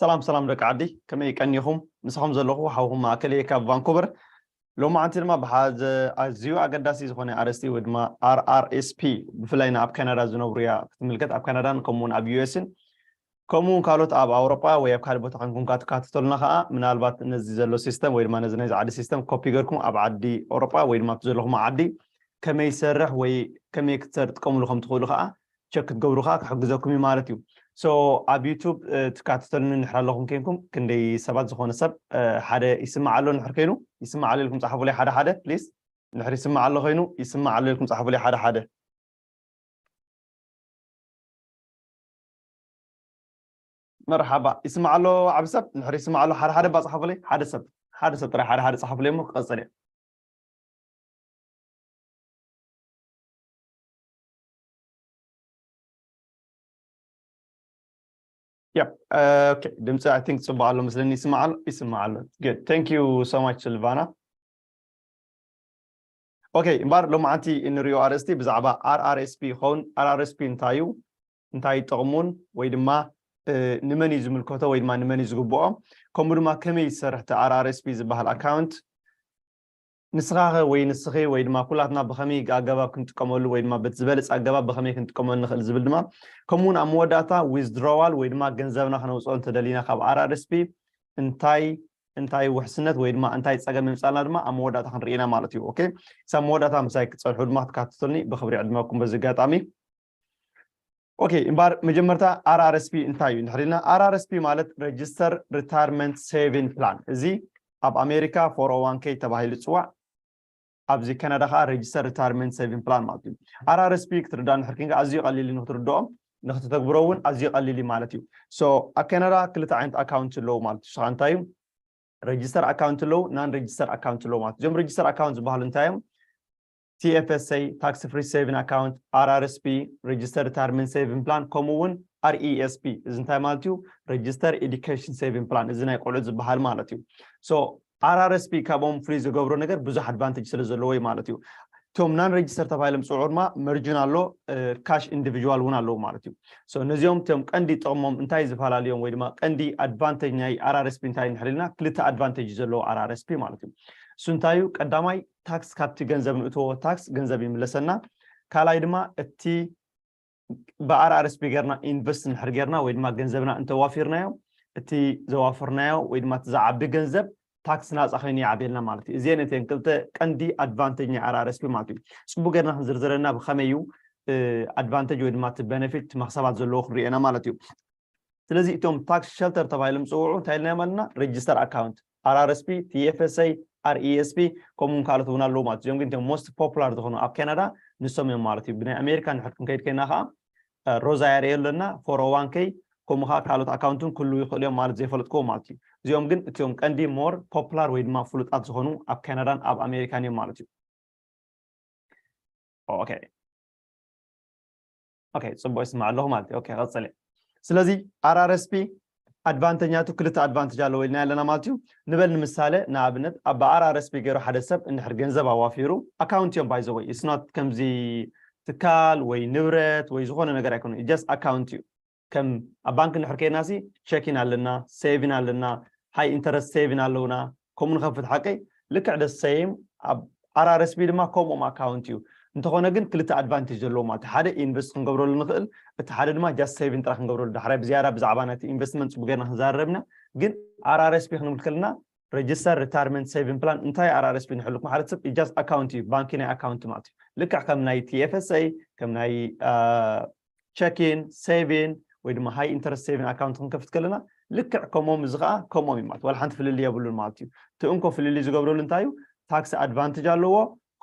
ሰላም ሰላም ደቂ ዓዲ፣ ከመይ ቀኒኹም? ምሳኹም ዘለኹ ሓውኹም ማእከል እየ ካብ ቫንኩቨር። ሎማዓንቲ ድማ ብሓዘ ኣዝዩ ኣገዳሲ ዝኾነ ኣርእስቲ ወይ ድማ ኣር ኣር ኤስ ፒ፣ ብፍላይ ንኣብ ካናዳ ዝነብሩ እያ ክትምልከት። ኣብ ካናዳን ከምኡ እውን ኣብ ዩ ኤስን ከምኡ እውን ካልኦት ኣብ ኣውሮጳ ወይ ኣብ ካልእ ቦታ ኮንኩም ክትከታተሉና ከዓ፣ ምናልባት ነዚ ዘሎ ሲስተም ወይ ድማ ነዚ ናይዚ ዓዲ ሲስተም ኮፒ ገርኩም ኣብ ዓዲ ኣውሮጳ ወይ ድማ ኣብቲ ዘለኹም ዓዲ ከመይ ይሰርሕ ወይ ከመይ ክትሰር ትጥቀምሉ ከም ትኽእሉ ከዓ ቸክ ክትገብሩ ከዓ ክሕግዘኩም እዩ ማለት እዩ። So ኣብ ዩቱብ ትካትተሉኒ እንድሕር ኣለኹም ኮይንኩም፣ ክንደይ ሰባት ዝኾነ ሰብ ሓደ ይስማዕ ኣሎ እንድሕር ኮይኑ፣ ይስማዕ ኣሎ ኢልኩም ፃሓፉለይ ሓደ ሓደ ፕሊስ። እንድሕር ይስማዕ ኣሎ ኮይኑ፣ ይስማዕ ኣሎ ኢልኩም ፃሓፉለይ ሓደ ሓደ። መርሓባ። ይስማዕ ኣሎ ዓቢ ሰብ? እንድሕር ይስማዕ ኣሎ ሓደ ሓደ ባፃሓፉለይ ሓደ ሰብ፣ ሓደ ሰብ ጥራይ ሓደ ሓደ ፃሓፉለይ እሞ ክቐፅል እየ። Yep. Okay, ድምፂ I think ፅቡቅ ኣሎ መስለኒ። ይስማዕ ኣሎ? ይስማዕ ኣሎ። Good. Thank you so much Silvana. Okay, እምበር ሎማዓንቲ እንሪኦ ኣርእስቲ ብዛዕባ ኣር ኣር ኤስ ፒ ይኸውን። ኣር ኣር ኤስ ፒ እንታይ እዩ? እንታይ ጥቕሙን ወይ ድማ ንመን እዩ ዝምልከቶ ወይ ድማ ንመን እዩ ዝግብኦ? ከምኡ ድማ ከመይ ይሰርሕ እቲ ኣር ኣር ኤስ ፒ ዝበሃል ኣካውንት? ንስኻ ኸ ወይ ንስኺ ወይ ድማ ኩላትና ብኸመይ ኣገባብ ክንጥቀመሉ ወይ ድማ በቲ ዝበለፀ ኣገባብ ብኸመይ ክንጥቀመሉ ንኽእል ዝብል ድማ፣ ከምኡ እውን ኣብ መወዳእታ ዊዝድሮዋል ወይ ድማ ገንዘብና ክነውፅኦ እንተደሊና ካብ ኣር ኣር ኤስ ፒ እንታይ እንታይ ውሕስነት ወይ ድማ እንታይ ፀገም የምፃልና ድማ ኣብ መወዳእታ ክንርኢ ኢና ማለት እዩ። ኦኬ፣ ክሳብ መወዳእታ ምሳይ ክትፀንሑ ድማ ክትከታተሉኒ ብኽብሪ ይዕድመኩም በዚ ኣጋጣሚ። ኦኬ፣ እምበር መጀመርታ ኣር ኣር ኤስ ፒ እንታይ እዩ እንድሕር ኢልና፣ ኣር ኣር ኤስ ፒ ማለት ረጅስተር ሪታርመንት ሴቪንግ ፕላን፣ እዚ ኣብ ኣሜሪካ ፎር ኦ ዋን ኬ ተባሂሉ ይፅዋዕ። ኣብዚ ካናዳ ከዓ ረጅስተር ሪታርመንት ሴቪንግ ፕላን ማለት እዩ። ኣር ኣር ኤስ ፒ ክትርዳእ እንድሕር ኮይንካ ኣዝዩ ቀሊል እዩ ንክትርድኦ፣ ንክትተግብሮ እውን ኣዝዩ ቀሊል እዩ ማለት እዩ። So ኣብ ካናዳ ክልተ ዓይነት ኣካውንት ኣለዉ ማለት እዩ። ንስኻ እንታይ እዩ? ረጅስተር ኣካውንት ኣለዉ፣ ናን ረጅስተር ኣካውንት ኣለዉ ማለት እዩ። እዞም ረጅስተር ኣካውንት ዝበሃሉ እንታይ እዮም? ቲ ኤፍ ኤስ ኤ፣ ታክስ ፍሪ ሴቪንግ ኣካውንት፣ ኣር ኣር ኤስ ፒ፣ ረጅስተር ሪታርመንት ሴቪንግ ፕላን፣ ከምኡ እውን ኣር ኢ ኤስ ፒ። እዚ እንታይ ማለት እዩ? ረጅስተር ኤዱኬሽን ሴቪንግ ፕላን፣ እዚ ናይ ቆልዑት ዝበሃል ማለት እዩ። So ኣር ኣር ኤስ ፒ ካብኦም ፍሉይ ዝገብሮ ነገር ብዙሕ ኣድቫንቴጅ ስለ ዘለዎ እዩ ማለት እዩ። እቶም ናን ረጅስተር ተባሂሎም ዝፅውዑ ድማ መርጅን ኣሎ፣ ካሽ ኢንዲቪጁዋል እውን ኣለዉ ማለት እዩ። So ነዚኦም እቶም ቀንዲ ጥቕሞም እንታይ ዝፈላለዮም ወይ ድማ ቀንዲ ኣድቫንቴጅ ናይ ኣር ኣር ኤስ ፒ እንታይ እንድሕር ኢልና፣ ክልተ ኣድቫንቴጅ እዩ ዘለዎ ኣር ኣር ኤስ ፒ ማለት እዩ። እሱ እንታይ እዩ? ቀዳማይ ታክስ፣ ካብቲ ገንዘብ ንእትዎ ታክስ ገንዘብ ይምለሰና። ካልኣይ ድማ እቲ ብኣር ኣር ኤስ ፒ ጌርና ኢንቨስት እንድሕር ጌርና ወይ ድማ ገንዘብና እንተዋፊርናዮ፣ እቲ ዘዋፈርናዮ ወይ ድማ እቲ ዝዓቢ ገንዘብ ታክስ ናፃ ኮይኑ ይዓብየልና ማለት እዩ። እዚአን እተን ክልተ ቀንዲ ኣድቫንቴጅ ናይ ኣር ኣር ኤስ ፒ ማለት እዩ። ፅቡቅ ጌርና ክንዝርዝረና ብኸመይ እዩ ኣድቫንቴጅ ወይ ድማ እቲ ቤነፊት፣ እቲ መክሰባት ዘለዎ ክንሪኤና ማለት እዩ። ስለዚ እቶም ታክስ ሸልተር ተባሂሎም ዝፅውዑ እንታይ ኢልና ማለት ኢና? ረጅስተር ኣካውንት፣ ኣር ኣር ኤስ ፒ፣ ቲ ኤፍ ኤስ ኤ፣ ኣር ኢ ኤስ ፒ፣ ከምኡ እውን ካልኦት እውን ኣለዉ ማለት እዩ። እዚኦም ግን እቶም ሞስት ፖፑላር ዝኾኑ ኣብ ካናዳ ንሶም እዮም ማለት እዩ። ብናይ ኣሜሪካ እንድሕር ክንከይድ ኮይና ከዓ ሮዝ ኣይ ኣር ኤ ኣለና፣ ፎር ኦ ዋን ኬ፣ ከምኡ ከዓ ካልኦት ኣካውንትን ክህልዉ ይኽእሉ እዮም ማለት ዘይፈለጥክዎ ማለት እዩ። እዚኦም ግን እቲኦም ቀንዲ ሞር ፖፑላር ወይ ድማ ፍሉጣት ዝኾኑ ኣብ ካናዳን ኣብ ኣሜሪካን እዮም ማለት እዩ። ኦኬ ኦኬ፣ ፅቡቅ ይስማዕ ኣለኹ ማለት እዩ። ኦኬ፣ ቀፅል። ስለዚ ኣር ኣር ኤስ ፒ ኣድቫንቴጅ ናቱ ክልተ ኣድቫንቴጅ ኣለዎ ኢልና ኣለና ማለት እዩ። ንበል ንምሳሌ፣ ንኣብነት ኣብ ኣር ኣር ኤስ ፒ ገይሩ ሓደ ሰብ እንድሕር ገንዘብ ኣዋፊሩ፣ ኣካውንት እዮም ባይ ዘ ወይ፣ it's not ከምዚ ትካል ወይ ንብረት ወይ ዝኾነ ነገር ኣይኮነን፣ just ኣካውንት እዩ። ከም ኣብ ባንክ እንድሕር ከይድና ሲ ቸኪን ኣለና፣ ሴቪን ኣለና፣ ሃይ ኢንተረስት ሴቪን ኣለውና፣ ከምኡ ንኸፍት ሓቀይ። ልክዕ the same ኣብ ኣር ኣር ኤስ ፒ ድማ ከምኦም ኣካውንት እዩ። እንተኾነ ግን ክልተ ኣድቫንቴጅ ዘለዎ ማለት እዩ። ሓደ ኢንቨስት ክንገብረሉ ንኽእል፣ እቲ ሓደ ድማ just ሴቪን ጥራሕ ክንገብረሉ። ዳሕራይ ብዝያዳ ብዛዕባ ናይቲ ኢንቨስትመንት ፅቡቅ ጌርና ክንዛረብ ኢና። ግን ኣር ኣር ኤስ ፒ ክንብል ከለና ረጅስተር ሪታርመንት ሴቪንግ ፕላን እንታይ ኣር ኣር ኤስ ፒ ንሕልኩም ሓደ ሰብ just ኣካውንት እዩ፣ ባንኪ ናይ ኣካውንት ማለት እዩ። ልክዕ ከም ናይ ቲ ኤፍ ኤስ ኤ፣ ከም ናይ ቸኪን ሴቪን ወይ ድማ ሃይ ኢንተረስት ሴቪን ኣካውንት ክንከፍት ከለና ልክዕ ከምኦም፣ እዚ ከዓ ከምኦም እዩ ማለት፣ ዋላ ሓንቲ ፍልልይ የብሉን ማለት እዩ። እቲ እንኮ ፍልልይ ዝገብረሉ እንታይ እዩ? ታክስ ኣድቫንቴጅ ኣለዎ፣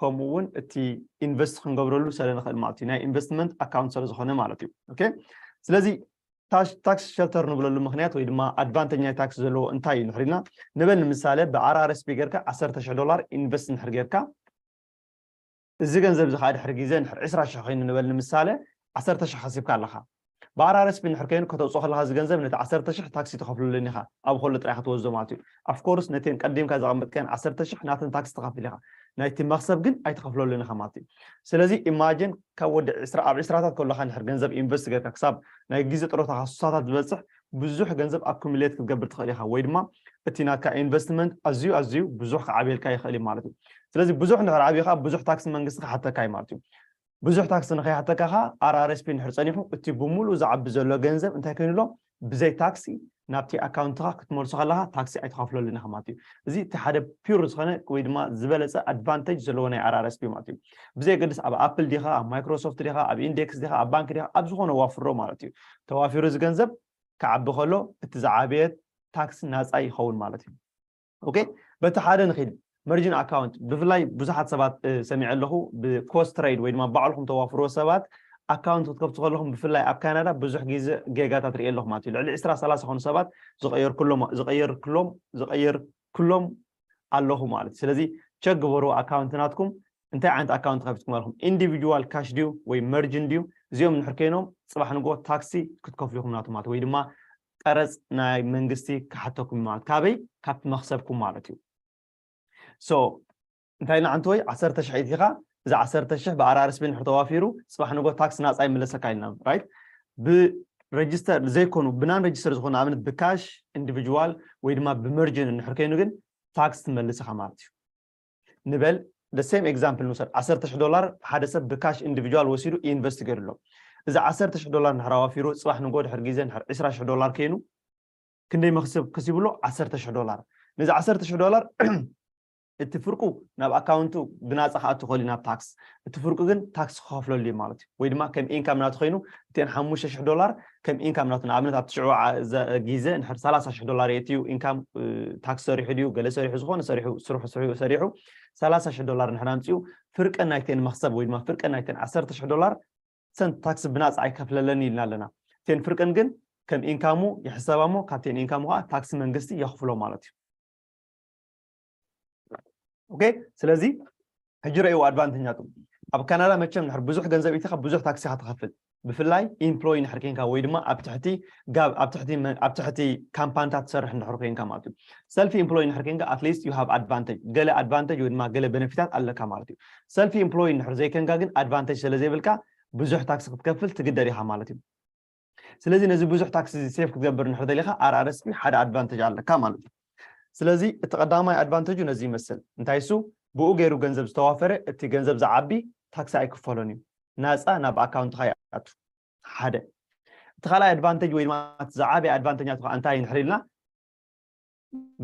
ከምኡ እውን እቲ ኢንቨስት ክንገብረሉ ስለ ንኽእል ማለት እዩ፣ ናይ ኢንቨስትመንት ኣካውንት ስለ ዝኾነ ማለት እዩ። ኦኬ፣ ስለዚ ታክስ ሸልተር ንብለሉ ምኽንያት ወይ ድማ ኣድቫንቴጅ ናይ ታክስ ዘለዎ እንታይ እዩ ንሕሪና ንበል። ንምሳሌ ብኣር ኣር ኤስ ፒ ጌርካ ዓሰርተ ሽሕ ዶላር ኢንቨስት እንድሕር ጌርካ፣ እዚ ገንዘብ እዚ ከዓ ድሕሪ ግዜ እንድሕር ዕስራ ሽሕ ኮይኑ ንበል ንምሳሌ፣ ዓሰርተ ሽሕ ከሲብካ ኣለኻ። ብኣር ኣር ኤስ ፒ እንድሕር ኮይኑ ከተውፅኦ ከለኻ እዚ ገንዘብ ነቲ ዓሰርተ ሽሕ ታክሲ ትኸፍለሉን ኢኻ፣ ኣብ ከሎ ጥራይ ክትወስዶ ማለት እዩ። ኣፍኮርስ ነተን ቀዲምካ ዘቐመጥካየን ዓሰርተ ሽሕ ናተን ታክሲ ትኸፍል ኢኻ፣ ናይቲ መኽሰብ ግን ኣይትኸፍለሉን ኢኻ ማለት እዩ። ስለዚ ኢማጂን ካብ ወዲ ዕስራ፣ ኣብ ዕስራታት ከለኻ እንድሕር ገንዘብ ኢንቨስት ጌርካ ክሳብ ናይ ግዜ ጥሮታኻ ስሳታት ዝበፅሕ ብዙሕ ገንዘብ ኣኩሚሌት ክትገብር ትኽእል ኢኻ፣ ወይ ድማ እቲ ናትካ ኢንቨስትመንት ኣዝዩ ኣዝዩ ብዙሕ ክዓብየልካ ይኽእል እዩ ማለት እዩ። ስለዚ ብዙሕ እንድሕር ዓብዩ ከዓ ብዙሕ ታክስ መንግስቲ ክሓተካ እዩ ማለት እዩ። ብዙሕ ታክሲ ንኸይሓተካ ከዓ ኣር ኣር ኤስ ፒ እንድሕር ፀኒሑ እቲ ብምሉእ ዝዓቢ ዘሎ ገንዘብ እንታይ ኮይኑ ኣሎ? ብዘይ ታክሲ ናብቲ ኣካውንትኻ ክትመልሶ ከለኻ ታክሲ ኣይትኸፍለሉን ኢኻ ማለት እዩ። እዚ እቲ ሓደ ፒውር ዝኾነ ወይ ድማ ዝበለፀ ኣድቫንቴጅ ዘለዎ ናይ ኣር ኣር ኤስ ፒ ማለት እዩ። ብዘየገድስ ኣብ ኣፕል ዲኻ፣ ኣብ ማይክሮሶፍት ዲኻ፣ ኣብ ኢንዴክስ ዲኻ፣ ኣብ ባንክ ዲኻ፣ ኣብ ዝኾነ ዋፍሮ ማለት እዩ። ተዋፊሩ እዚ ገንዘብ ክዓቢ ከሎ እቲ ዝዓበየ ታክሲ ናፃ ይኸውን ማለት እዩ። ኦኬ፣ በቲ ሓደ ንኺድ። መርጅን ኣካውንት ብፍላይ ብዙሓት ሰባት ሰሚዐ ኣለኹ፣ ብኮስት ትሬድ ወይ ድማ ባዕልኹም ተዋፍርዎ ሰባት ኣካውንት ክትከፍቱ ከለኹም ብፍላይ ኣብ ካናዳ ብዙሕ ግዜ ጌጋታት ርኢ ኣለኹ ማለት እዩ። ልዕሊ ዕስራ ሰላሳ ዝኾኑ ሰባት ዝቐየርኩሎም ዝቐየርኩሎም ዝቐየርኩሎም ኣለኹ ማለት እዩ። ስለዚ ቸክ ግበሩ ኣካውንት ናትኩም እንታይ ዓይነት ኣካውንት ከፊትኩም ኣለኹም፣ ኢንዲቪጁዋል ካሽ ድዩ ወይ መርጅን ድዩ? እዚኦም እንድሕር ኮይኖም ፅባሕ ንግሆ ታክሲ ክትከፍሉ ኢኹም ናቱ ማለት ወይ ድማ ቀረፅ ናይ መንግስቲ ክሓተኩም ማለት ካበይ? ካብቲ መክሰብኩም ማለት እዩ። ሶ እንታይ ኢልና ዓንተወይ ዓሰርተ ሽሕ ኢትኻ፣ እዚ ዓሰርተ ሽሕ ብኣር ኣር ኤስ ፒ እንድሕር ተዋፊሩ ፅባሕ ንግሆ ታክስ ናፃ ይምለሰካ ኢልና ራይት። ብሬጅስተር ዘይኮኑ ብናን ሬጅስተር ዝኾኑ ኣብነት ብካሽ ኢንዲቪጁዋል ወይ ድማ ብመርጅን እንድሕር ኮይኑ ግን ታክስ ትመልስ ኢኻ ማለት እዩ። ንበል the same example ንውሰድ። ዓሰርተ ሽሕ ዶላር ሓደ ሰብ ብካሽ ኢንዲቪጁዋል ወሲዱ ኢንቨስት ገይሩሎ። እዚ ዓሰርተ ሽሕ ዶላር እንድሕር ኣዋፊሩ ፅባሕ ንግሆ ድሕር ግዜ እንድሕር ዕስራ ሽሕ ዶላር ከይኑ ክንደይ መክስብ ከሲቡሎ? ዓሰርተ ሽሕ ዶላር። ነዚ ዓሰርተ ሽሕ ዶላር እቲ ፍርቁ ናብ ኣካውንቱ ብናፃ ክኣቱ ክእል እዩ ናብ ታክስ፣ እቲ ፍርቁ ግን ታክስ ክኸፍለሉ እዩ ማለት እዩ። ወይ ድማ ከም ኢንካም ናቱ ኮይኑ እቲአን ሓሙሽተ ሽሕ ዶላር ከም ኢንካም ናቱ ንኣብነት ኣብቲ ሽዑ ዓ- ዘ- ግዜ እንድሕር ሰላሳ ሽሕ ዶላር የእትዩ ኢንካም ታክስ ሰሪሑ ድዩ ገለ ሰሪሑ ዝኾነ ሰሪሑ ስርሑ ስርሑ ሰሪሑ ሰላሳ ሽሕ ዶላር እንድሕር ኣምፅኡ ፍርቀን ናይተን መክሰብ ወይ ድማ ፍርቀን ናይተን ዓሰርተ ሽሕ ዶላር ሰንት ታክስ ብናፃ ኣይከፍለለን ኢልና ኣለና። እተን ፍርቀን ግን ከም ኢንካሙ ይሕሰባ እሞ ካብተን ኢንካሙ ከዓ ታክስ መንግስቲ የኽፍሎ ማለት እዩ። ኦኬ፣ ስለዚ ሕጂ ረእይዎ ኣድቫንቴጅ ናቱ። ኣብ ካናዳ መቸም ንድሕር ብዙሕ ገንዘብ ኢትኻ ብዙሕ ታክሲ ኢኻ ትኸፍል። ብፍላይ ኢምፕሎይ እንድሕር ኮንካ ወይ ድማ ኣብ ትሕቲ ጋብ ኣብ ትሕቲ መ- ኣብ ትሕቲ ካምፓኒታት ትሰርሕ እንድሕር ኮንካ ማለት እዩ። ሰልፊ ኢምፕሎይ እንድሕር ኮንካ at least you have advantage፣ ገለ ኣድቫንቴጅ ወይ ድማ ገለ ቤነፊታት ኣለካ ማለት እዩ። ሰልፊ ኢምፕሎይ እንድሕር ዘይኮንካ ግን ኣድቫንቴጅ ስለ ዘይብልካ ብዙሕ ታክሲ ክትከፍል ትግደድ ኢኻ ማለት እዩ። ስለዚ ነዚ ብዙሕ ታክሲ ሴፍ ክትገብር እንድሕር ደሊኻ ኣር ኣር ኤስ ፒ ሓደ ኣድቫንቴጅ ኣለካ ማለት እዩ። ስለዚ እቲ ቀዳማይ ኣድቫንቴጁ ነዚ ይመስል። እንታይ እሱ? ብኡ ገይሩ ገንዘብ ዝተዋፈረ እቲ ገንዘብ ዝዓቢ ታክሲ ኣይክፈሎን እዩ፣ ናፃ ናብ ኣካውንትኻ ይኣቱ። ሓደ። እቲ ካልኣይ ኣድቫንቴጅ ወይ ድማ እቲ ዝዓበየ ኣድቫንቴጅ ናቱ ከዓ እንታይ እዩ እንድሕር ኢልና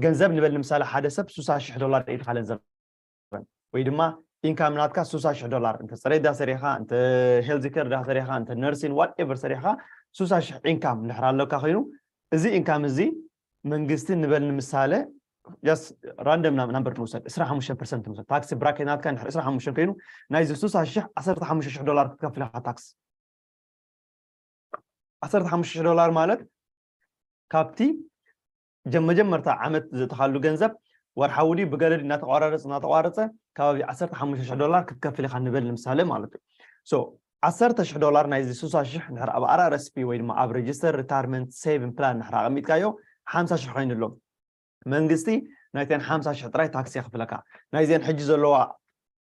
ገንዘብ ንበል ንምሳሌ ሓደ ሰብ ሱሳ ሽሕ ዶላር ኢልካ ገንዘብ ወይ ድማ ኢንካም ናትካ ሱሳ ሽሕ ዶላር እንተ ፅሬት ዳ ሰሪኻ እንተ ሄልዝ ኬር ዳ ሰሪኻ እንተ ነርሲን ዋትኤቨር ሰሪኻ ሱሳ ሽሕ ኢንካም እንድሕር ኣለካ ኮይኑ እዚ ኢንካም እዚ መንግስቲ ንበል ንምሳሌ just random number ንውሰድ ዕስራ ሓሙሽተ ፐርሰንት ንውሰድ ታክሲ ብራኬት ናትካ እንድሕር ዕስራ ሓሙሽተ ኮይኑ ናይዚ ሱሳ ሽሕ ዓሰርተ ሓሙሽተ ሽሕ ዶላር ክትከፍል ኢኻ ታክስ ዓሰርተ ሓሙሽተ ሽሕ ዶላር ማለት ካብቲ ጀ- መጀመርታ ዓመት ዘእተኻሉ ገንዘብ ወርሓዊ ድዩ ብገለ ድዩ እናተቋራረፀ እናተቋረፀ ከባቢ ዓሰርተ ሓሙሽተ ሽሕ ዶላር ክትከፍል ኢኻ ንበል ንምሳሌ ማለት እዩ። So ዓሰርተ ሽሕ ዶላር ናይዚ ሱሳ ሽሕ እንድሕር ኣብ ኣር ኣር ኤስ ፒ ወይ ድማ ኣብ ሬጅስተር ሪታርመንት ሴቪን ፕላን እንድሕር ኣቐሚጥካዮ ሓምሳ ሽሕ ኮይኑ ኣሎ። መንግስቲ ናይተን ሓምሳ ሽሕ ጥራይ ታክሲ የኽፍለካ። ናይዘን ሕጂ ዘለዋ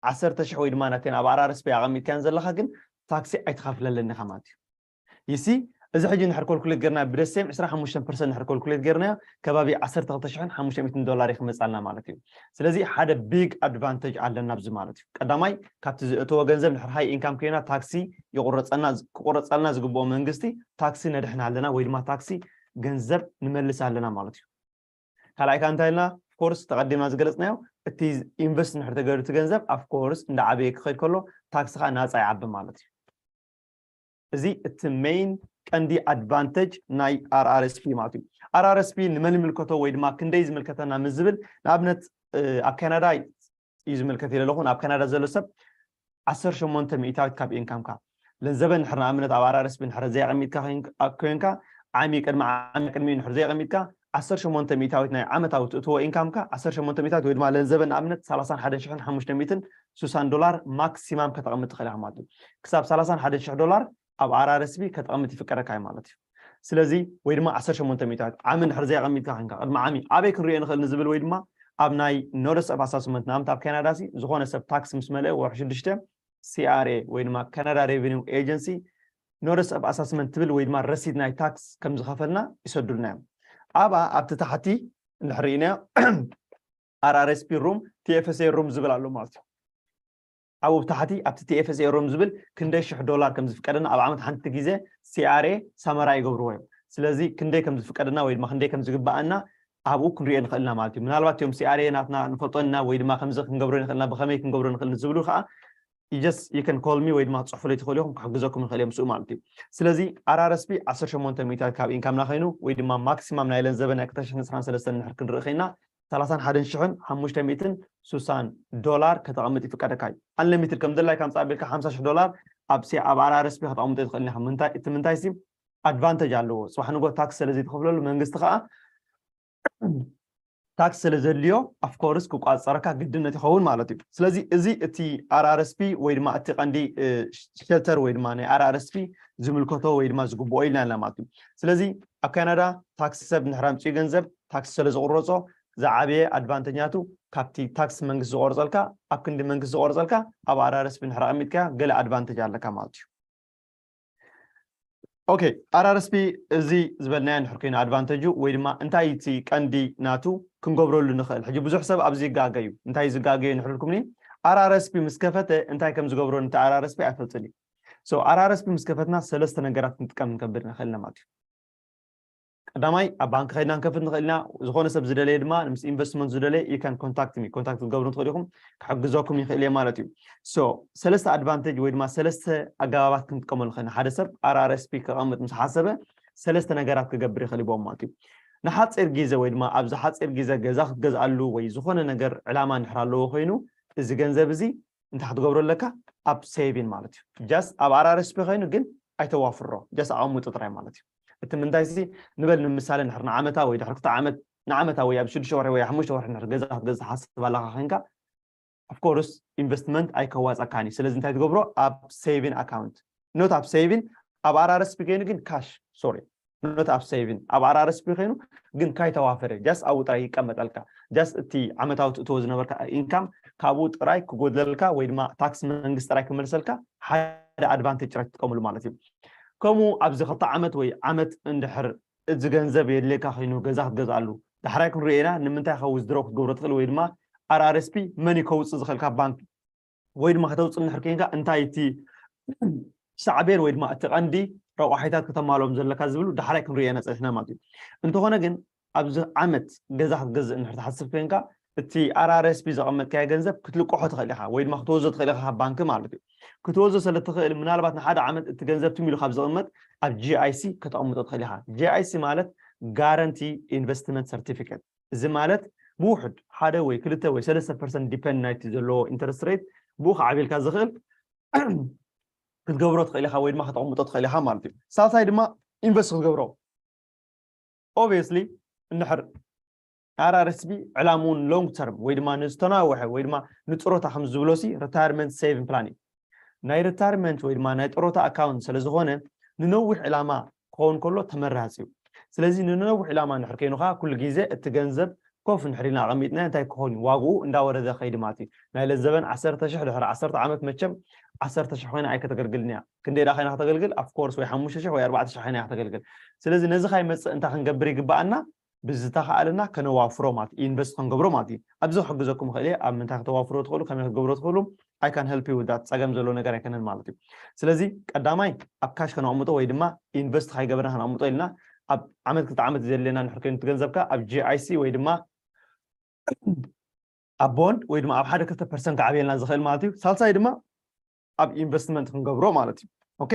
ዓሰርተ ሽሕ ወይ ድማ ናተን ኣብ ኣር ኣር ኤስ ፒ ኣቐሚጥካየን ዘለኻ ግን ታክሲ ኣይትኸፍለለን ኢኻ ማለት እዩ። ይሲ እዚ ሕጂ እንድሕር ኮልኩሌት ጌርና ብደሴም ዕስራ ሓሙሽተ ፐርሰንት እንድሕር ኮልኩሌት ጌርናዮ ከባቢ ዓሰርተ ክልተ ሽሕን ሓሙሽተ ሚእትን ዶላር እዩ ክመፃልና ማለት እዩ። ስለዚ ሓደ ቢግ ኣድቫንቴጅ ኣለና ኣብዚ ማለት እዩ። ቀዳማይ ካብቲ ዝእተወ ገንዘብ እንድሕር ሃይ ኢንካም ኮይና ታክሲ ይቁረፀልና ክቁረፀልና ዝግብኦ መንግስቲ ታክሲ ነድሕን ኣለና ወይ ድማ ታክሲ ገንዘብ ንመልስ ኣለና ማለት እዩ። ካልኣይ ከዓ እንታይ ኢልና ኮርስ ተቐዲምና ዝገለፅናዮ እቲ ኢንቨስት እንድሕር ተገይሩ እቲ ገንዘብ ኣፍ ኮርስ እንዳዓበየ ክኸይድ ከሎ ታክሲ ከዓ ናፃ ይዓቢ ማለት እዩ። እዚ እቲ ሜይን ቀንዲ ኣድቫንቴጅ ናይ ኣር ኣር ኤስ ፒ ማለት እዩ። ኣር ኣር ኤስ ፒ ንመን ይምልከቶ ወይ ድማ ክንደይ ዝምልከተና ምስ ዝብል ንኣብነት ኣብ ካናዳ እዩ ዝምልከት ኢለ ኣለኹ። ኣብ ካናዳ ዘሎ ሰብ ዓሰርተ ሸሞንተ ሚእታዊት ካብ ኢንካምካ ለንዘበ እንድሕር ንኣብነት ኣብ ኣር ኣር ኤስ ፒ እንድሕር ዘየቐሚጥካ ኮይንካ ዓሚ ቅድሚ ዓሚ ቅድሚ እንድሕር ዘየቐሚጥካ ዓሰርተ ሸሞንተ ሚእታዊት ናይ ዓመታዊ ትእትዎ ኢንካምካ ዓሰርተ ሸሞንተ ሚእታዊት ወይ ድማ ለንዘበ ንኣብነት ሰላሳን ሓደን ሽሕን ሓሙሽተ ሚእትን ስሳን ዶላር ማክሲማም ከተቐምጥ ትኽእል ኢኻ ማለት እዩ። ክሳብ ሰላሳን ሓደን ሽሕ ዶላር ኣብ ኣር ኣር ኤስ ፒ ከተቐምጥ ይፍቀደካ እዩ ማለት እዩ። ስለዚ ወይ ድማ ዓሰርተ ሸሞንተ ሚእታዊት ዓሚ እንድሕር ዘየቐሚጥካ ኮይንካ ቅድሚ ዓሚ ኣበይ ክንሪኦ ንኽእል ንዝብል ወይ ድማ ኣብ ናይ ኖቲስ ኦፍ ኣሳስመንት ንኣብነት ኣብ ካናዳ ሲ ዝኾነ ሰብ ታክስ ምስ መልአ ወርሒ ሽዱሽተ ሲ ኣር ኤ ወይ ድማ ካናዳ ሬቨኒው ኤጀንሲ notice of assessment ትብል ወይ ድማ ረሲድ ናይ ታክስ ከም ዝኸፈልና ይሰዱልና እዮም። ኣብኣ ኣብቲ ታሕቲ እንድሕር ርኢናዮ RRSP room TFSA room ዝብል ኣሎ ማለት እዩ። ኣብኡ ብታሕቲ ኣብቲ TFSA room ዝብል ክንደይ ሽሕ ዶላር ከም ዝፍቀደና ኣብ ዓመት ሓንቲ ግዜ CRA summary ይገብርዎ እዮም። ስለዚ ክንደይ ከም ዝፍቀደና ወይ ድማ ክንደይ ከም ዝግባኣና ኣብኡ ክንሪኦ ንኽእል ኢና ማለት እዩ። ምናልባት እቶም CRA ናትና ንፈልጦ ኢና ወይ ድማ ከምዚ ክንገብሮ ንኽእል ኢና፣ ብኸመይ ክንገብሮ ንኽእል ዝብሉ ከዓ just you can call me ወይ ድማ ትፅሕፉለይ ትኽእሉ ኢኹም፣ ክሕግዘኩም ይኽእል እየ ምስኡ ማለት እዩ። ስለዚ RRSP ዓሰርተ ሸሞንተ ሚእታዊት ካብ ኢንካምና ኮይኑ ወይ ድማ ማክሲማም ናይ ለንዘበ ናይ ክልተ ሽሕን ዕስራን ሰለስተን እንድሕር ክንርኢ ኮይና ሰላሳን ሓደን ሽሕን ሓሙሽተ ሚእትን ስሳን ዶላር ከተቐምጥ ይፍቀደካ እዩ። Unlimited ከም ድላይካ ምፃእ ኣቢልካ ሓምሳ ሽሕ ዶላር ኣብ ሲ ኣብ RRSP ከተቐምጦ ትኽእል ኢኻ። ምንታይ እቲ ምንታይ ሲ ኣድቫንቴጅ ኣለዎ። ፅባሕ ንጎ ታክስ ስለ ዘይትኸፍለሉ መንግስቲ ከዓ ታክስ ስለ ዘድልዮ of course ክቋፀረካ ግድነት ይኸውን ማለት እዩ። ስለዚ እዚ እቲ RRSP ወይ ድማ እቲ ቀንዲ ሸልተር ወይ ድማ ናይ RRSP ዝምልከቶ ወይ ድማ ዝግብኦ ኢልና ኣለና ማለት እዩ። ስለዚ ኣብ ካናዳ ታክስ ሰብ እንድሕር ኣምፅኡ ገንዘብ ታክስ ስለ ዝቕረፆ ዝዓበየ ኣድቫንቴጅ ናቱ ካብቲ ታክስ መንግስቲ ዝቆርፀልካ ኣብ ክንዲ መንግስቲ ዝቆርፀልካ ኣብ RRSP እንድሕር ኣቐሚጥካ ገለ ኣድቫንቴጅ ኣለካ ማለት እዩ። ኦኬ፣ RRSP እዚ ዝበልናዮ እንድሕር ኮይኑ ኣድቫንቴጁ ወይ ድማ እንታይ እቲ ቀንዲ ናቱ ክንገብረሉ ንኽእል። ሕጂ ብዙሕ ሰብ ኣብዚ ይጋገ እዩ። እንታይ ዝጋገ እዩ እንድሕር ኢልኩምኒ RRSP ምስ ከፈተ እንታይ ከም ዝገብሮ ነቲ RRSP ኣይፈልጥን እዩ። So RRSP ምስ ከፈትና ሰለስተ ነገራት ክንጥቀም ንከብድ ንኽእል ኢና ማለት እዩ። ቀዳማይ ኣብ ባንክ ከይድና ንከፍት ንኽእል ኢና። ዝኾነ ሰብ ዝደለየ ድማ ምስ ኢንቨስትመንት ዝደለየ you can contact me፣ ኮንታክት ክትገብሩ ትኽእሉ ኢኹም፣ ክሕግዘኩም ይኽእል እየ ማለት እዩ። So ሰለስተ ኣድቫንቴጅ ወይ ድማ ሰለስተ ኣገባባት ክንጥቀመሉ ኸና ሓደ ሰብ RRSP ከቐምጥ ምስ ሓሰበ ሰለስተ ነገራት ክገብር ይኽእል ይቦም ማለት እዩ። ንሓፂር ግዜ ወይ ድማ ኣብዚ ሓፂር ግዜ ገዛ ክትገዝኣሉ ወይ ዝኾነ ነገር ዕላማ እንድሕር ኣለዎ ኮይኑ እዚ ገንዘብ እዚ እንታይ ክትገብሮ ኣለካ ኣብ ሴቪን ማለት እዩ። ጃስት ኣብ RRSP ኮይኑ ግን ኣይተዋፍሮ፣ ጃስት ኣቐምጡ ጥራይ ማለት እዩ። እቲ ምንታይ ሲ ንበል ንምሳሌ ንድሕር ንዓመታ ወይ ድሕሪ ክልተ ዓመት ንዓመታ ወይ ኣብ ሽዱሽተ ወርሒ ወይ ሓሙሽተ ወርሒ ንድሕር ገዛ ክትገዝእ ሓስብ ኣለካ ኮይንካ of course ኢንቨስትመንት ኣይከዋፀካን እዩ። ስለዚ እንታይ ትገብሮ ኣብ ሴቪን ኣካውንት ኖት ኣብ ሴቪን ኣብ RRSP ኮይኑ ግን ካሽ ሶሪ ኖት ኣብ ሴቪን ኣብ RRSP ኮይኑ ግን ካይተዋፈረ ጃስት ኣብኡ ጥራይ ይቀመጠልካ። ጃስት እቲ ዓመታዊ ትእትዎ ዝነበርካ ኢንካም ካብኡ ጥራይ ክጎድለልካ ወይ ድማ ታክስ መንግስቲ ጥራይ ክመልሰልካ ሓደ ኣድቫንቴጅ ጥራይ ትጥቀምሉ ማለት እዩ። ከምኡ ኣብዚ ክልተ ዓመት ወይ ዓመት እንድሕር እዚ ገንዘብ የድልየካ ኮይኑ ገዛ ክትገዝኣሉ ዳሕራይ ክንሪኦ ኢና ንምንታይ ካብ ዊዝድሮ ክትገብሮ ትኽእል ወይ ድማ RRSP መን ከውፅእ ዝኽእል ካብ ባንክ ወይ ድማ ከተውፅእ እንድሕር ኮይንካ እንታይ እቲ ሳዕቤን ወይ ድማ እቲ ቀንዲ ረቋሒታት ከተማልኦም ዘለካ ዝብሉ ዳሕራይ ክንሪኦ ኢና ፀኒሕና ማለት እዩ። እንተኾነ ግን ኣብዚ ዓመት ገዛ ክትገዝእ እንድሕር ትሓስብ ኮይንካ እቲ RRSP ዘቐመጥካዮ ገንዘብ ክትልቅሖ ትኽእል ኢኻ ወይ ድማ ክትወዞ ትኽእል ኢኻ ካብ ባንክ ማለት እዩ። ክትወዞ ስለ ትኽእል ምናልባት ንሓደ ዓመት እቲ ገንዘብ ትም ኢሉ ካብ ዝቕመጥ ኣብ GIC ከተቐምጦ ትኽእል ኢኻ። GIC ማለት ጋረንቲ ኢንቨስትመንት ሰርቲፊኬት። እዚ ማለት ብውሕድ ሓደ ወይ ክልተ ወይ ሰለስተ ፐርሰንት ዲፐንድ ናይቲ ዘለዎ ኢንተረስት ሬት ብኡ ከዓብየልካ ዝኽእል ክትገብሮ ትኽእል ኢኻ ወይ ድማ ከተቐምጦ ትኽእል ኢኻ ማለት እዩ። ሳልሳይ ድማ ኢንቨስት ክትገብሮ ኦብቪየስሊ እንድሕር RRSP ዕላምኡ ሎንግ ተርም ወይ ድማ ንዝተናወሐ ወይ ድማ ንጥሮታ ከም ዝብሎ ሲ ሪታየርመንት ሴቪንግ ፕላን እዩ። ናይ ሪታየርመንት ወይ ድማ ናይ ጥሮታ ኣካውንት ስለ ዝኾነ ንነዊሕ ዕላማ ክኸውን ከሎ ተመራፂ እዩ። ስለዚ ንነዊሕ ዕላማ እንድሕር ኮይኑ ከዓ ኩሉ ግዜ እቲ ገንዘብ ኮፍ እንድሕር ኢልና ኣቐሚጥና እንታይ ክኸውን እዩ ዋግኡ እንዳወረደ ከይዲ ማለት እዩ። ናይ ለዘበን ዓሰርተ ሽሕ ድሕሪ ዓሰርተ ዓመት መቸም ዓሰርተ ሽሕ ኮይና ኣይከተገልግልን እያ። ክንደይ ደኣ ኮይና ከተገልግል ኣፍኮርስ ወይ ሓሙሽተ ሽሕ ወይ ኣርባዕተ ሽሕ ኮይና እያ ከተገልግል። ስለዚ ነዚ ካይመፅእ እንታይ ክንገብር ይግባኣና? ብዝተኻኣለና ከነዋፍሮ ማለት ኢንቨስት ክንገብሮ ማለት እዩ። ኣብዚ ክሕግዘኩም ይኽእል እየ ኣብ ምንታይ ከተዋፍሮ ትኽእሉ ከመይ ክትገብሮ ትኽእሉ I can help you with that ጸገም ዘሎ ነገር ኣይከነን ማለት እዩ። ስለዚ ቀዳማይ ኣብ ካሽ ከነቕምጦ ወይ ድማ ኢንቨስት ካይገበርና ከነቕምጦ ኢልና ኣብ ዓመት ክልተ ዓመት ዘድልየና ንሕር ኮይኑ ትገንዘብካ ኣብ GIC ወይ ድማ ኣብ ቦንድ ወይ ድማ ኣብ ሓደ ክልተ ፐርሰንት ክዓብየልና ዝኽእል ማለት እዩ። ሳልሳይ ድማ ኣብ ኢንቨስትመንት ክንገብሮ ማለት እዩ። ኦኬ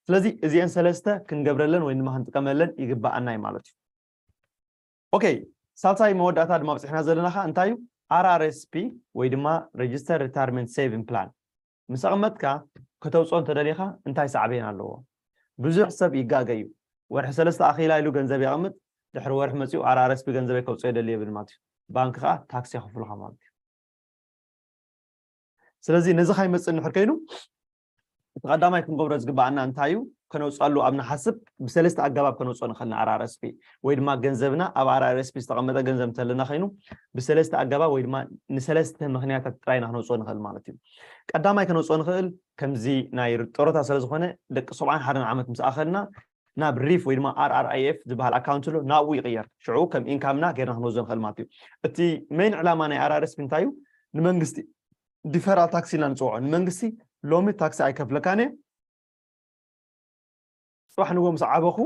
ስለዚ እዚአን ሰለስተ ክንገብረለን ወይ ድማ ክንጥቀመለን ይግባኣና እዩ ማለት እዩ። ኦኬ ሳልሳይ መወዳእታ ድማ ኣብፅሕና ዘለና ካ እንታይ እዩ? RRSP ወይ ድማ Register Retirement Saving Plan ምስ ኣቕመጥካ ከተውፅኦ እንተደሊኻ እንታይ ሳዕቤን ኣለዎ? ብዙሕ ሰብ ይጋገ እዩ። ወርሒ ሰለስተ ኣኺላ ኢሉ ገንዘብ የቕምጥ ድሕሪ ወርሒ መፂኡ RRSP ገንዘበይ ከውፅኦ ይደሊ ይብል ማለት እዩ። ባንክ ከዓ ታክስ የኽፍሉኻ ማለት እዩ። ስለዚ ነዚ ካይመፅእ እንድሕር ከይኑ እቲ ቀዳማይ ክንገብሮ ዝግባኣና እንታይ እዩ? ከነውፅኣሉ ኣብ ንሓስብ ብሰለስተ ኣገባብ ከነውፅኦ ንኽእል ን RRSP፣ ወይ ድማ ገንዘብና ኣብ RRSP ዝተቐመጠ ገንዘብ እንተለና ኮይኑ ብሰለስተ ኣገባብ ወይ ድማ ንሰለስተ ምኽንያታት ጥራይ ኢና ክነውፅኦ ንኽእል ማለት እዩ። ቀዳማይ ከነውፅኦ ንኽእል ከምዚ ናይ ጡረታ ስለ ዝኾነ ደቂ ሰብዓን ሓደን ዓመት ምስ ኣኸልና ናብ ሪፍ ወይ ድማ RRIF ዝበሃል ኣካውንት ኣሎ፣ ናብኡ ይቕየር። ሽዑ ከም ኢንካምና ጌርና ክንወስዶ ንኽእል ማለት እዩ። እቲ ሜን ዕላማ ናይ RRSP እንታይ እዩ? ንመንግስቲ ዲፈራል ታክሲ ኢልና ንፅውዖ። ንመንግስቲ ሎሚ ታክሲ ኣይከፍለካን እየ፣ ፅባሕ ንጎ ምስ ዓበኹ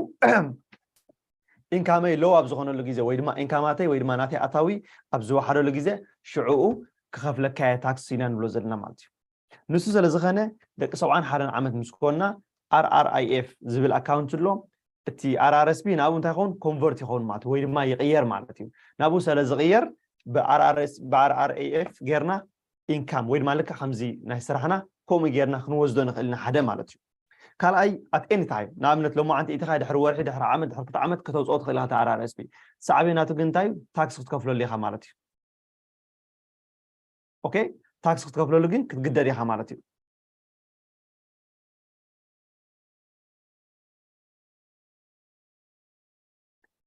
ኢንካመይ ሎው ኣብ ዝኾነሉ ግዜ ወይ ድማ ኢንካማተይ ወይ ድማ ናተይ ኣታዊ ኣብ ዝወሓደሉ ግዜ ሽዕኡ ክኸፍለካ እየ ታክሲ ኢና ንብሎ ዘለና ማለት እዩ። ንሱ ስለ ዝኾነ ደቂ ሰብዓን ሓደን ዓመት ምስ ኮንና RRIF ዝብል ኣካውንት ኣሎ። እቲ RRSP ናብኡ እንታይ ይኸውን? ኮንቨርት ይኸውን ማለት ወይ ድማ ይቕየር ማለት እዩ። ናብኡ ስለ ዝቕየር ብ RRS ብ RRIF ጌርና ኢንካም ወይ ድማ ልክዕ ከምዚ ናይ ስራሕና ከምኡ ጌርና ክንወስዶ ንኽእል ኢና ሓደ ማለት እዩ። ካልኣይ at any time ንኣብነት ሎማዓንቲ ኢትኻ ድሕሪ ወርሒ ድሕሪ ዓመት ድሕሪ ክልተ ዓመት ከተውፅኦ ትኽእል ኢኻ እቲ RRSP። ሳዕቤናቱ ግን እንታይ እዩ? ታክሲ ክትከፍለሉ ኢኻ ማለት እዩ። ኦኬ፣ ታክሲ ክትከፍለሉ ግን ክትግደድ ኢኻ ማለት እዩ።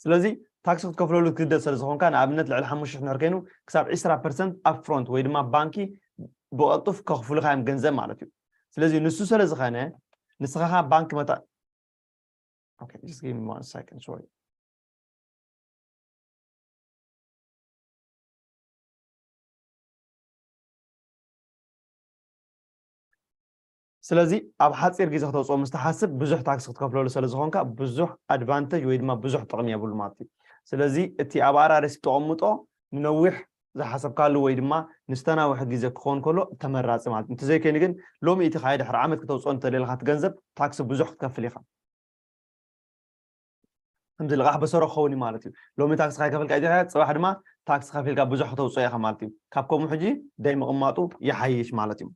ስለዚ ታክሲ ክትከፍለሉ ክትግደድ ስለ ዝኾንካ ንኣብነት ልዕሊ ሓሙሽተ ሽሕ እንድሕር ኮይኑ ክሳብ ዕስራ ፐርሰንት ኣፕፍሮንት ወይ ድማ ባንኪ ብቐልጡፍ ከኽፍሉኻ እዮም ገንዘብ ማለት እዩ። ስለዚ ንሱ ስለ ዝኾነ ንስኻ ባንክ መታ Okay, just give me one second, sorry. ስለዚ ኣብ ሓፂር ግዜ ክተውፅኦ ምስ ትሓስብ ብዙሕ ታክሲ ክትከፍለሉ ስለ ዝኾንካ ብዙሕ ኣድቫንቴጅ ወይ ድማ ብዙሕ ጥቕሚ የብሉ ማለት እዩ። ስለዚ እቲ ኣብ RRSP ተቐምጦ ንነዊሕ ዝሓሰብካሉ ወይ ድማ ንዝተናውሐ ግዜ ክኸውን ከሎ ተመራፂ ማለት እዩ። እንተዘይኮይኑ ግን ሎሚ እቲ ካየ ድሕሪ ዓመት ክተውፅኦ እንተደለኻ እቲ ገንዘብ ታክሲ ብዙሕ ክትከፍል ኢኻ። ከምዚ ልቓሕ በሰሮ ክኸውን እዩ ማለት እዩ። ሎሚ ታክሲ ካይከፈልካ ኢኻ፣ ፅባሕ ድማ ታክሲ ከፊልካ ብዙሕ ክተውፅኦ ኢኻ ማለት እዩ። ካብ ከምኡ ሕጂ ደይ ምቕማጡ ይሓይሽ ማለት እዩ።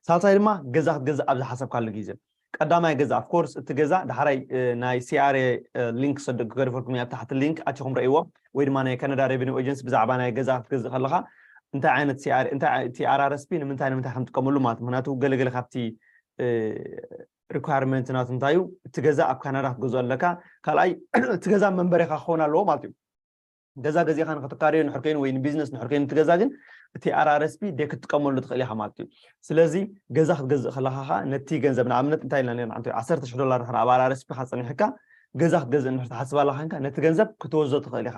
ሳልሳይ ድማ ገዛ ክትገዝእ ኣብ ዝሓሰብካሉ ግዜ ቀዳማይ ገዛ of course እቲ ገዛ ዳሕራይ እ፣ ናይ CRA ሊንክ ክገድፈልኩም እየ ኣብ ታሕቲ ሊንክ ኣቲኹም ረእይዎ ወይ ድማ ናይ ካናዳ ሬቨኒው ኤጀንሲ ብዛዕባ ናይ ገዛ ክትገዝእ ከለኻ እንታይ ዓይነት CRA እንታይ ዓይነት RRSP ንምንታይ ንምንታይ ከም ጥቀመሉ ማለት ምክንያቱ ገለገለ ካብቲ ሪኳርመንት ናቱ እንታይ እዩ? እቲ ገዛ ኣብ ካናዳ ክትገዝኦ ኣለካ። ካልኣይ እቲ ገዛ መንበሪኻ ክኸውን ኣለዎ ማለት እዩ። ገዛ ገዚእኻ ንክትካረዮ ንሕር ኮይኑ ወይ ንቢዝነስ ንሕር ኮይኑ እቲ ገዛ ግን እቲ RRSP ደይ ክትጥቀመሉ ትኽእል ኢኻ ማለት እዩ። ስለዚ ገዛ ክትገዝእ ከለኻ ኸዓ ነቲ ገንዘብ ንኣብነት እንታይ ኢልና ነርና ዓንተ ዓሰርተ ሽሕ ዶላር ድሕር ኣብ RRSP ኻ ጸኒሕካ ገዛ ክትገዝእ እንድሕር ትሓስብ ኣለኻ ነቲ ገንዘብ ክትወስዶ ትኽእል ኢኻ።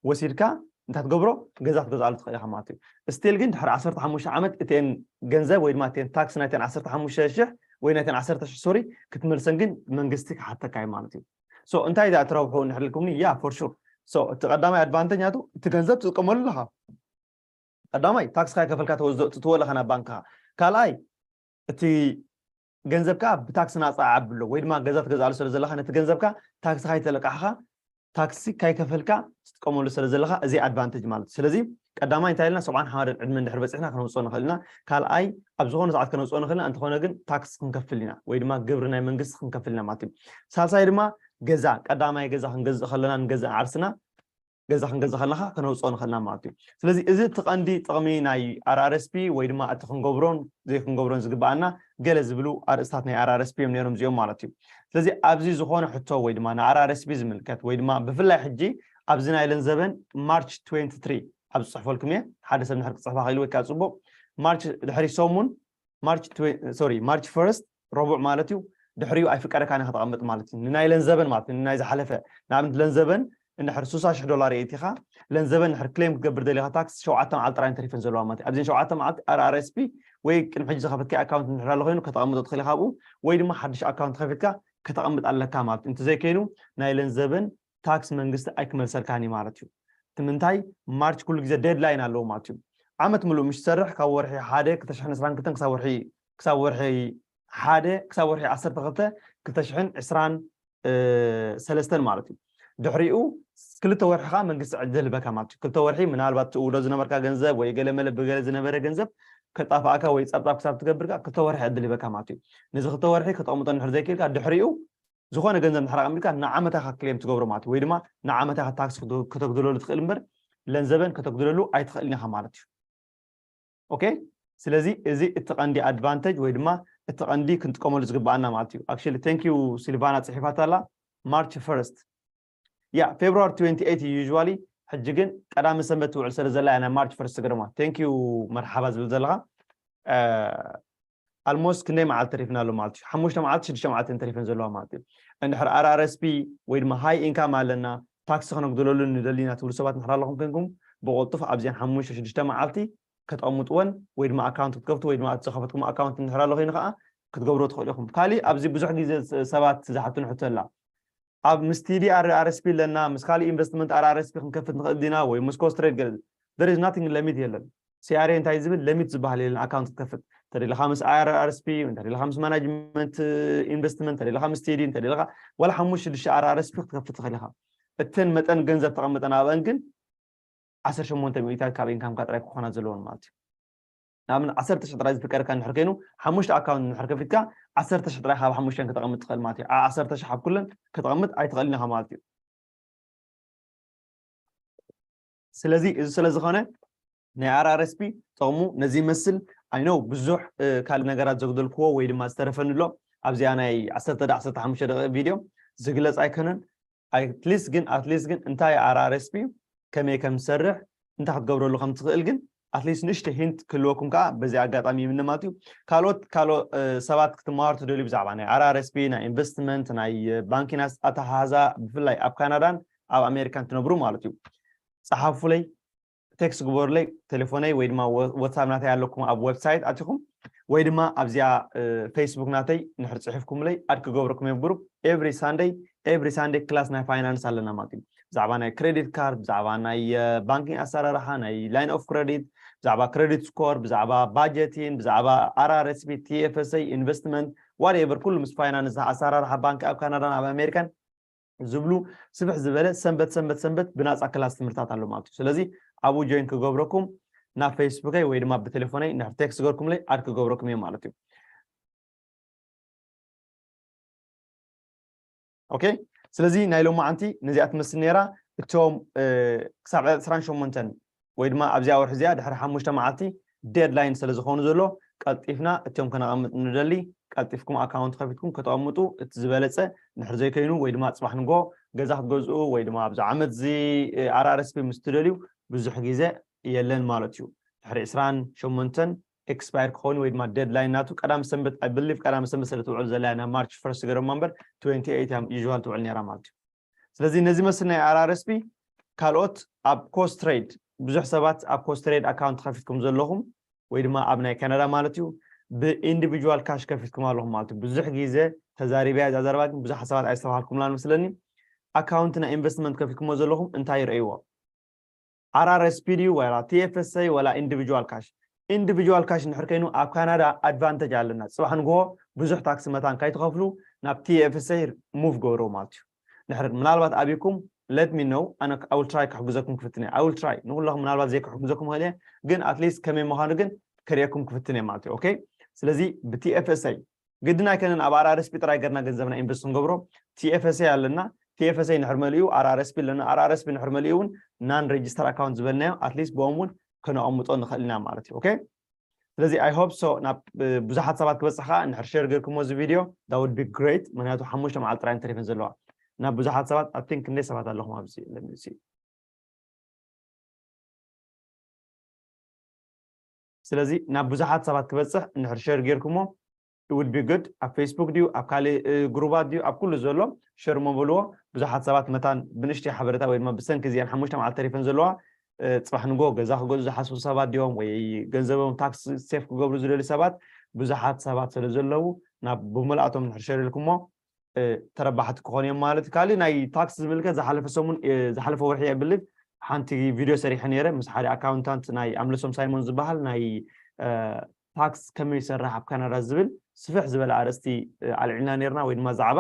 ወሲድካ እንታይ ትገብሮ ገዛ ክትገዝኣሉ ትኽእል ኢኻ ማለት እዩ። ስቲል ግን ድሕሪ ዓሰርተ ሓሙሽተ ዓመት እተን ገንዘብ ወይ ድማ እተን ታክስ ናይተን ዓሰርተ ሓሙሽተ ሽሕ ወይ ናይተን ዓሰርተ ሽሕ ሶሪ ክትመልሰን ግን መንግስቲ ክሓተካ እዩ ማለት እዩ። ሶ እንታይ ዳ ትረብሑ እንድሕር ኢልኩምኒ ያ ፎር ሹር። ሶ እቲ ቀዳማይ ኣድቫንቴጅ ናቱ እቲ ገንዘብ ትጥቀመሉ ኣለኻ። ቀዳማይ ታክስ ካይከፈልካ ትወስዶ ትወለኻ ናብ ባንክኻ። ካልኣይ እቲ ገንዘብካ ብታክሲ ናፃ ዓብሎ ወይ ድማ ገዛ ትገዝኣሉ ስለ ዘለካ ነቲ ገንዘብካ ታክሲ ካይተለቃሕካ ታክሲ ካይከፈልካ ትጥቀመሉ ስለ ዘለካ እዚ ኣድቫንቴጅ ማለት እዩ። ስለዚ ቀዳማይ እንታይ ኢልና ሰብዓን ሓደን ዕድመ እንድሕር በፂሕና ከነውፅኦ ንኽእል ኢና። ካልኣይ ኣብ ዝኾነ ሰዓት ከነውፅኦ ንኽእል ኢና፣ እንተኾነ ግን ታክስ ክንከፍል ኢና ወይ ድማ ግብሪ ናይ መንግስቲ ክንከፍል ኢና ማለት እዩ። ሳልሳይ ድማ ገዛ ቀዳማይ ገዛ ክንገዝእ ከለና ንገዛእ ዓርስና ገዛ ክንገዝእ ከለካ ከነውፅኦ ንኽእልና ማለት እዩ። ስለዚ እዚ እቲ ቀንዲ ጥቕሚ ናይ RRSP ወይ ድማ እቲ ክንገብሮን ዘይክንገብሮን ዝግበኣና ገለ ዝብሉ ኣርእስታት ናይ RRSP እዮም ነይሮም እዚኦም ማለት እዩ። ስለዚ ኣብዚ ዝኾነ ሕቶ ወይ ድማ ን RRSP ዝምልከት ወይ ድማ ብፍላይ ሕጂ ኣብዚ ናይ ለንዘበን ማርች ትዌንቲ ትሪ ኣብ ዝፅሕፈልኩም እየ ሓደ ሰብ ንድሕር ክፅሕፋ ክኢሉ ወይ ከዓ ፅቡቕ ማርች ድሕሪ ሰሙን ማርች ሶሪ ማርች ፈርስት ረቡዕ ማለት እዩ። ድሕሪኡ ኣይፍቀደካን ኢኻ ተቐምጥ ማለት እዩ። ንናይ ለንዘበን ማለት እዩ ንናይ ዝሓለፈ ንኣብነት ለንዘበን እንድሕር ስሳ ሽሕ ዶላር የእቲኻ ለንዘበን እንድሕር ክሌም ክትገብር ደሊኻ ታክስ ሸውዓተ መዓልቲ ጥራይ ተሪፈን ዘለዋ ማለት እዩ። ኣብዘን ሸውዓተ መዓልቲ RRSP ወይ ቅድሚ ሕጂ ዝኸፈትካ ኣካውንት እንድሕር ኣሎ ኮይኑ ከተቐምጦ ትኽእል ኢኻ ኣብኡ ወይ ድማ ሓድሽ ኣካውንት ከፊትካ ከተቐምጥ ኣለካ ማለት እዩ። እንተዘይከይኑ ናይ ለንዘበን ታክስ መንግስቲ ኣይክመልሰልካን እዩ ማለት እዩ። እቲ ምንታይ ማርች ኩሉ ግዜ ዴድላይን ኣለዎ ማለት እዩ። ዓመት ምሉእ ምሽ ትሰርሕ ካብ ወርሒ ሓደ ክልተ ሽሕን ዕስራን ክልተን ክሳብ ወርሒ ክሳብ ወርሒ ሓደ ክሳብ ወርሒ ዓሰርተ ክልተ ክልተ ሽሕን ዕስራን ሰለስተን ማለት እዩ። ድሕሪኡ ክልተ ወርሒ ከዓ መንግስቲ ዕድል ህበካ ማለት እዩ። ክልተ ወርሒ ምናልባት ትእውሎ ዝነበርካ ገንዘብ ወይ ገለ መለ ብገለ ዝነበረ ገንዘብ ከጣፍኣካ ወይ ጸብጻብ ክሳብ ትገብር ከዓ ክልተ ወርሒ ዕድል ህበካ ማለት እዩ። ነዚ ክልተ ወርሒ ክተቕምጦ እንድሕር ዘይክእልካ ድሕሪኡ ዝኾነ ገንዘብ እንድሕር ኣቐሚጥካ ንዓመታ ኢኻ ክሌም ትገብሮ ማለት እዩ። ወይ ድማ ንዓመታ ኢኻ ታክስ ክተ- ከተጉድለሉ ትኽእል እምበር ለንዘበን ከተጉድለሉ ኣይትኽእልን ኢኻ ማለት እዩ። ኦኬ ስለዚ እዚ እቲ ቀንዲ advantage ወይ ድማ እቲ ቀንዲ ክንጥቀመሉ ዝግባኣና ማለት እዩ። Actually thank you ሲልቫና ጽሒፋታ ኣላ። March first, yeah, February twenty-eight እዩ usually። ሕጂ ግን ቀዳሚ ሰንበት ትውዕል ስለ ዘላ እያ ናይ March first ገደማ። Thank you መርሓባ ዝብል ዘለኻ። Almost ክንደይ መዓልቲ ተሪፍና ኣሎ ማለት እዩ? ሓሙሽተ መዓልቲ ሽዱሽተ መዓልቲ ተሪፈን ዘለዋ ማለት እዩ። እንድሕር RRSP ወይ ድማ high income ኣለና፣ ታክሲ ክነጉድለሉ ንደሊና ትብሉ ሰባት እንድሕር ኣለኹም ኮይንኩም፣ ብቕልጡፍ ኣብዚኣን ሓሙሽተ ሽዱሽተ መዓልቲ ከተቐምጥወን ወይ ድማ ኣካውንት ክትከፍቱ ወይ ድማ እቲ ዝኸፈትኩም ኣካውንት እንድሕር ኣሎ ኮይኑ ከዓ ክትገብሮ ትኽእሉ ኢኹም። ካሊእ ኣብዚ ብዙሕ ግዜ ሰባት ዝሓቱን ሕቶ ኣላ። ኣብ ምስ TD RRSP ኣለና፣ ምስ ካሊእ ኢንቨስትመንት RRSP ክንከፍት ንኽእል ዲና ወይ ምስ Costrade ገለ? There is nothing፣ ለሚት የለን። CRA እንታይ ዝብል ለሚት ዝበሃል የለን። ኣካውንት ክትከፍት ተደሊኻ ምስ IRRSP፣ ተደሊኻ ምስ ማናጅመንት ኢንቨስትመንት፣ ተደሊኻ ምስ TD፣ ተደሊኻ ዋላ ሓሙሽተ ሽዱሽተ RRSP ክትከፍት ትኽእል ኢኻ። እተን መጠን ገንዘብ ተቐምጠን ኣብአን ግን ዓሰርተ ሸሞንተ ሚእታት ካብ ኢንካምካ ጥራይ ክኾና ዘለወን ማለት እዩ። ንኣብነት ዓሰርተ ሽሕ ጥራይ ዝፍቀደካ እንድሕር ኮይኑ፣ ሓሙሽተ ኣካውንት እንድሕር ከፊትካ፣ ዓሰርተ ሽሕ ጥራይ ካብ ሓሙሽተን ከተቐምጥ ትኽእል ማለት እዩ። ዓ-፣ ዓሰርተ ሽሕ ኣብ ኩለን ከተቐምጥ ኣይትኽእልን ኢኻ ማለት እዩ። ስለዚ እዚ ስለ ዝኾነ ናይ RRSP ጥቕሙ ነዚ ይመስል። I know ብዙሕ ካልእ ነገራት ዘጉደልክዎ ወይ ድማ ዝተረፈኒ ኣሎ። ኣብዚኣ ናይ ዓሰርተ ዓሰርተ ሓሙሽተ ደቂቕ ቪድዮ ዝግለጽ ኣይኮነን። At least ግን፣ at least ግን እንታይ RRSP፣ ከመይ ከም ዝሰርሕ፣ እንታይ ክትገብረሉ ከም ትኽእል ግን at least ንእሽቶ ሂንት ክህልወኩም ከዓ በዚ ኣጋጣሚ ይምነ ማለት እዩ። ካልኦት ካልኦ ሰባት ክትመሃሩ ትደልዩ ብዛዕባ ናይ RRSP፣ ናይ ኢንቨስትመንት፣ ናይ ባንኪንግ ኣተሓሕዛ፣ ብፍላይ ኣብ ካናዳን ኣብ ኣሜሪካን ትነብሩ ማለት እዩ፣ ጸሓፉለይ፣ ቴክስት ግበሩለይ። ቴሌፎነይ ወይ ድማ ዋትሳፕ ናተይ ኣለኩም ኣብ ዌብሳይት ኣቲኹም ወይ ድማ ኣብዚኣ ፌስቡክ ናተይ ንድሕር ጽሒፍኩምለይ ኣድ ክገብረኩም እየ ብግሩፕ። Every Sunday፣ every Sunday ክላስ ናይ ፋይናንስ ኣለና ማለት እዩ። ብዛዕባ ናይ ክሬዲት ካርድ፣ ብዛዕባ ናይ ባንኪንግ ኣሰራርሓ፣ ናይ line of credit፣ ብዛዕባ ክሬዲት ስኮር፣ ብዛዕባ ባጀቲን፣ ብዛዕባ RRSP፣ TFSA፣ ኢንቨስትመንት፣ whatever፣ ኩሉ ምስ ፋይናንስ፣ ኣሰራርሓ ባንኪ ኣብ ካናዳን ኣብ ኣሜሪካን ዝብሉ ስፍሕ ዝበለ ሰንበት ሰንበት ሰንበት ብናፃ ክላስ ትምህርታት ኣሎ ማለት እዩ። ስለዚ ኣብኡ ጆይን ክገብረኩም ናብ ፌስቡከይ ወይ ድማ ብቴሌፎነይ እንድሕር ቴክስት ገርኩምለይ ኣድ ክገብረኩም እየ ማለት እዩ። ኦኬ፣ ስለዚ ናይ ሎማዓንቲ ነዚኣ ትመስል ነይራ። እቶም ክሳብ ዕስራን ሸሞንተን ወይ ድማ ኣብዚኣ ወርሒ እዚኣ ድሕሪ ሓሙሽተ መዓልቲ ዴድላይን ስለ ዝኾኑ ዘሎ ቀልጢፍና እቶም ከነቐምጥ ንደሊ ቀልጢፍኩም ኣካውንት ከፊትኩም ከተቐምጡ እቲ ዝበለፀ። እንድሕር ዘይከይኑ ወይ ድማ ፅባሕ ንጎ ገዛ ክትገዝኡ ወይ ድማ ኣብዚ ዓመት እዚ RRSP ምስ ትደልዩ ብዙሕ ግዜ የለን ማለት እዩ። ድሕሪ ዕስራን ሸሞንተን ኤክስፓየር ክኸውን ወይ ድማ ዴድላይን ናቱ ቀዳም ሰንበት፣ I believe ቀዳም ሰንበት ስለ ትውዕል ዘላ ናብ ማርች ፈርስት ገደማ እምበር ትዌንቲ ኤይት እያ ዩዥዋል ትውዕል ነይራ ማለት እዩ። ስለዚ ነዚ መስል ናይ RRSP ካልኦት ኣብ ኮስትሬድ ብዙሕ ሰባት ኣብ ኮስትሬድ ኣካውንት ከፊትኩም ዘለኹም ወይ ድማ ኣብ ናይ ካናዳ ማለት እዩ ብኢንዲቪጁዋል ካሽ ከፊትኩም ኣለኹም ማለት እዩ። ብዙሕ ግዜ ተዛሪበያ እዛ ዘረባ ግን ብዙሓት ሰባት ኣይስተባሃልኩምላን መስለኒ። ኣካውንት ናይ ኢንቨስትመንት ከፊትኩሞ ዘለኹም እንታይ ይርእይዎ? RRSP ድዩ ወላ TFSA ወላ ኢንዲቪጁዋል ካሽ? ኢንዲቪጁዋል ካሽ እንድሕር ከይኑ ኣብ ካናዳ ኣድቫንቴጅ ኣለና። ፅባሕ ንግሆ ብዙሕ ታክሲ መታን ከይትኸፍሉ ናብ TFSA ሙቭ ገብሮ ማለት እዩ። ድሕር ምናልባት ኣብይኩም let me know፣ ኣነ I will try ክሕግዘኩም ክፍትን እየ። I will try ንኩለኹም ምናልባት ዘይክሕግዘኩም ይኽእል እየ፣ ግን ኣትሊስት ከመይ ምዃኑ ግን ከርእየኩም ክፍትን እየ ማለት እዩ። ኦኬ፣ ስለዚ ብ TFSA ግድን ኣይከነን ኣብ RRSP ጥራይ ገርና ገንዘብና ኢንቨስት ክንገብሮ። TFSA ኣለና፣ TFSA ንሕር መሊኡ RRSP ኣለና፣ RRSP ንሕር መሊኡ እውን ናን ሬጅስተር ኣካውንት ዝበልናዮ ኣትሊስት ብኦም እውን ከነቐምጦ ንኽእል ኢና ማለት እዩ። ኦኬ፣ ስለዚ I hope so ናብ ብዙሓት ሰባት ክበፅሕ ከዓ እንድሕር ሼር ገርኩሞ እዚ ቪድዮ that would be great። ምክንያቱ ሓሙሽተ መዓልቲ ጥራይ ተሪፈን ዘለዋ ናብ ብዙሓት ሰባት። I think ክንደይ ሰባት ኣለኹም ኣብዚ? Let me see። ስለዚ ናብ ብዙሓት ሰባት ክበፅሕ እንድሕር ሼር ገርኩሞ it would be good። ኣብ ፌስቡክ ድዩ ኣብ ካልእ ግሩባት ድዩ ኣብ ኩሉ ዘሎ ሸር መበልዎ። ብዙሓት ሰባት መታን ብንእሽተይ ሓበሬታ ወይ ድማ ብሰንኪ እዚአን ሓሙሽተ መዓልቲ ተሪፈን ዘለዋ ፅባሕ ንጎ ገዛ ክገዙ ዝሓስቡ ሰባት ድዮም ወይ ገንዘቦም ታክስ ሴፍ ክገብሩ ዝደሊ ሰባት ብዙሓት ሰባት ስለ ዘለዉ ናብ ብምልኣቶም እንድሕር ሸር ኢልኩሞ ተረባሕቲ ክኾኑ እዮም ማለት እዩ። ካልእ ናይ ታክስ ዝምልከት ዝሓለፈ ሰሙን ዝሓለፈ ወርሒ የብልብ ሓንቲ ቪድዮ ሰሪሐ ነይረ ምስ ሓደ ኣካውንታንት ናይ ኣምለሶም ሳይሞን ዝበሃል ናይ ታክስ ከመይ ይሰርሕ ኣብ ካናዳ ዝብል ስፍሕ ዝበለ ኣርእስቲ ኣልዒልና ነርና ወይ ድማ ዛዕባ።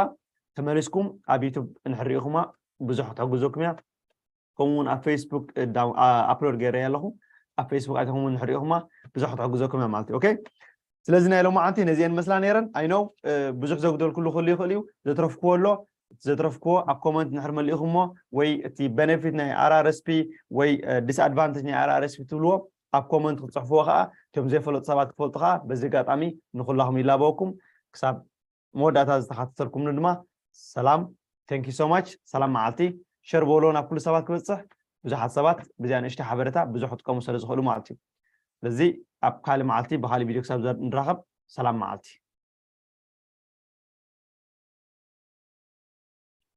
ተመሊስኩም ኣብ ዩቱብ እንሕር ርኢኹማ ብዙሕ ክትሕግዘኩም እያ። ከምኡ እውን ኣብ ፌስቡክ ኣፕሎድ ገይረ ኣለኹ። ኣብ ፌስቡክ ኣይተኹም እንሕር ርኢኹማ ብዙሕ ክትሕግዘኩም እያ ማለት እዩ። ኦኬ፣ ስለዚ ናይ ሎማዓንቲ ነዚአን መስላ ነይረን። I know ብዙሕ ዘጉደልኩሉ ክህሉ ይኽእል እዩ፣ ዘትረፍክዎ ኣሎ። ዘትረፍክዎ ኣብ ኮመንት እንድሕር መሊእኹሞ ወይ እቲ ቤነፊት ናይ RRSP ወይ ዲስኣድቫንቴጅ ናይ RRSP ትብልዎ ኣብ comment ክትፅሕፍዎ ከዓ እቶም ዘይፈለጡ ሰባት ክፈልጡ ከዓ በዚ ኣጋጣሚ ንኩላኹም ይላበወኩም። ክሳብ መወዳእታ ዝተኸታተልኩምኒ ድማ ሰላም። Thank you so much። ሰላም መዓልቲ። ሸር በሎ ናብ ኩሉ ሰባት ክበፅሕ፣ ብዙሓት ሰባት ብዚኣ ንእሽተይ ሓበሬታ ብዙሕ ክጥቀሙ ስለ ዝኽእሉ ማለት እዩ። ስለዚ ኣብ ካልእ መዓልቲ ብካልእ ቪድዮ ክሳብ ንራኸብ ሰላም መዓልቲ።